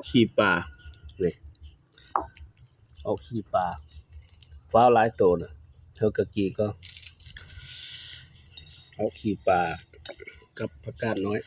ຂີ້ປາ ນີ້ ອອກຂີ້ປາ ຟ້າວຫຼາຍໂຕນະ ເຮົາກະກີກໍອອກຂີ້ປາກັບຜັກກາດນ້ອຍ.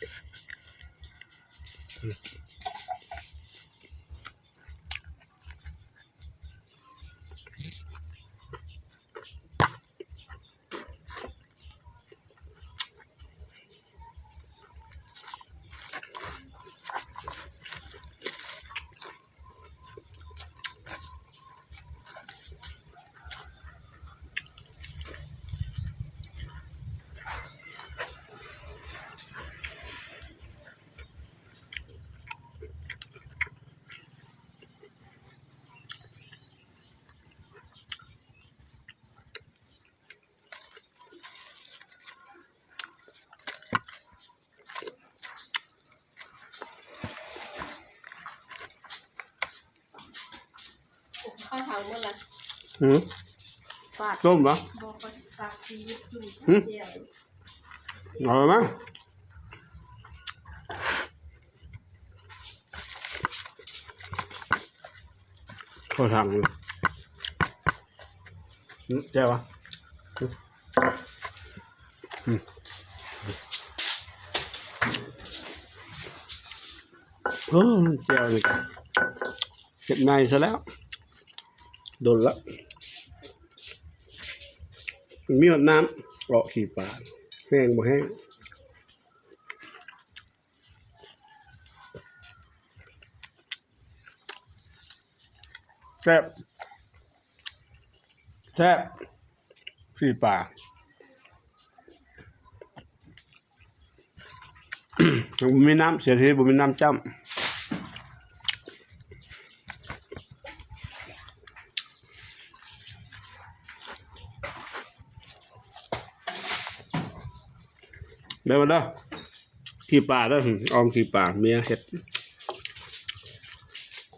ເຂົ້າເທົາໝົດລະ ຫືມ ຝາດ ຕົ້ມຫວາ? ບໍ່ ຂ້ອຍຝາກຊີວິດກິນ ຫືມ ແຈ່ວ ເອົາມາ ຂໍທາງຢູ່ ຫືມ ແຈ່ວຫວາ? ອືມ ໂອ້ ແຈ່ວນີ້ກະເຮັດໃໝ່ຊະແລ້ວ ດົນລະ ມີຮອດນ້ຳ ເອາະຂີ້ປາ ແຫ້ງບໍ່ແຫ້ງ. ແຊບ ແຊບ ຊີ້ປາ ບໍ່ມີນ້ຳ ເສຍທີບໍ່ມີນ້ຳຈ້ຳ. ເດີມາເດີ ຂີ້ປາເດີ ອອມຂີ້ປາ ເມຍເຮັດ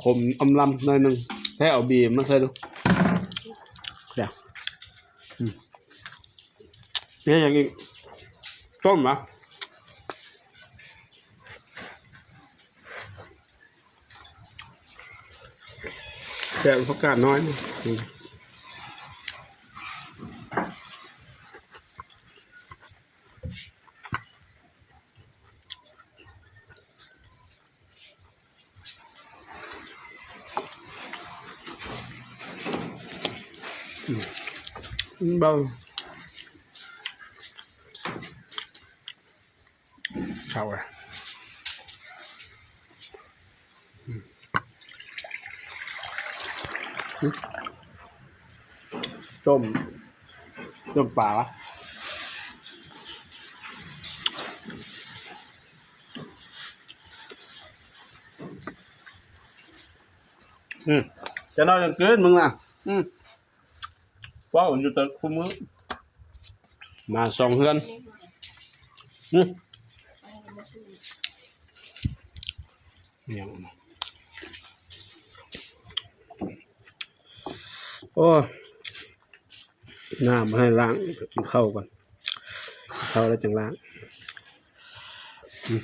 ຂົມອຳລຳໜ້ອຍໜຶ່ງ ແທ້ເອົາບີມາໃສ່ດູ ເຮັດຫຍັງອີກ ຕົ້ມຫວາ? ແຊບ ຜັກກາດນ້ອຍ ອືມ ອືມ ເບິ່ງ ເຂົ້າລະ ອືມ ຕົ້ມ ຕົ້ມປາຫວາ? ອືມ ຈະນອນກາງຄືນມຶງນະ ອືມ ເວົ້າຢູ່ແຕ່ຄູ່ມື້ ມາສອງເຮືອນ ຫືມ ຫຍັງ ໂອ້ຍ ນ້ຳໃຫ້ລ້າງ ກິນເຂົ້າກ່ອນ ກິນເຂົ້າແລ້ວຈັ່ງລ້າງ ອືມ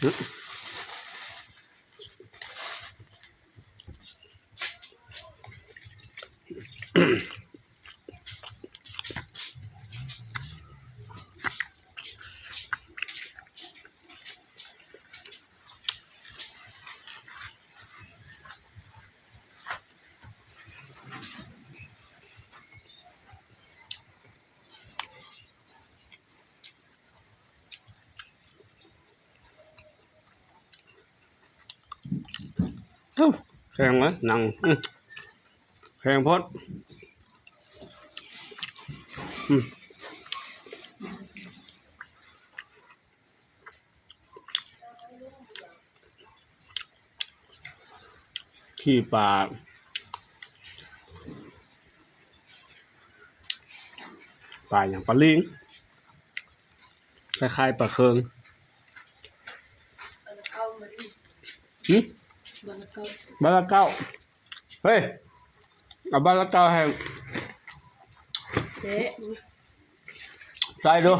ອືມ. ໂອ້ ແຂງເລີຍ ໜັງ ອືມ ແຂງໂພດ ອືມ. ຂີ້ປາ ປາຫຍັງ ປາລິງ ຄ້າຍໆ ປາເຄິງ ຫືມ ບາລະເກົ້າ ເຮີ້ຍ ເອົາບາລະເກົ້າໃຫ້ ເຊ ໃສ່ດູ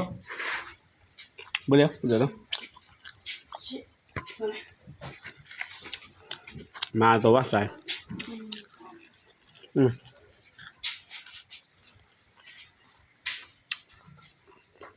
ບໍ່ເດີ ເດີນະ. ມາໂຕວະໃສ ອືມ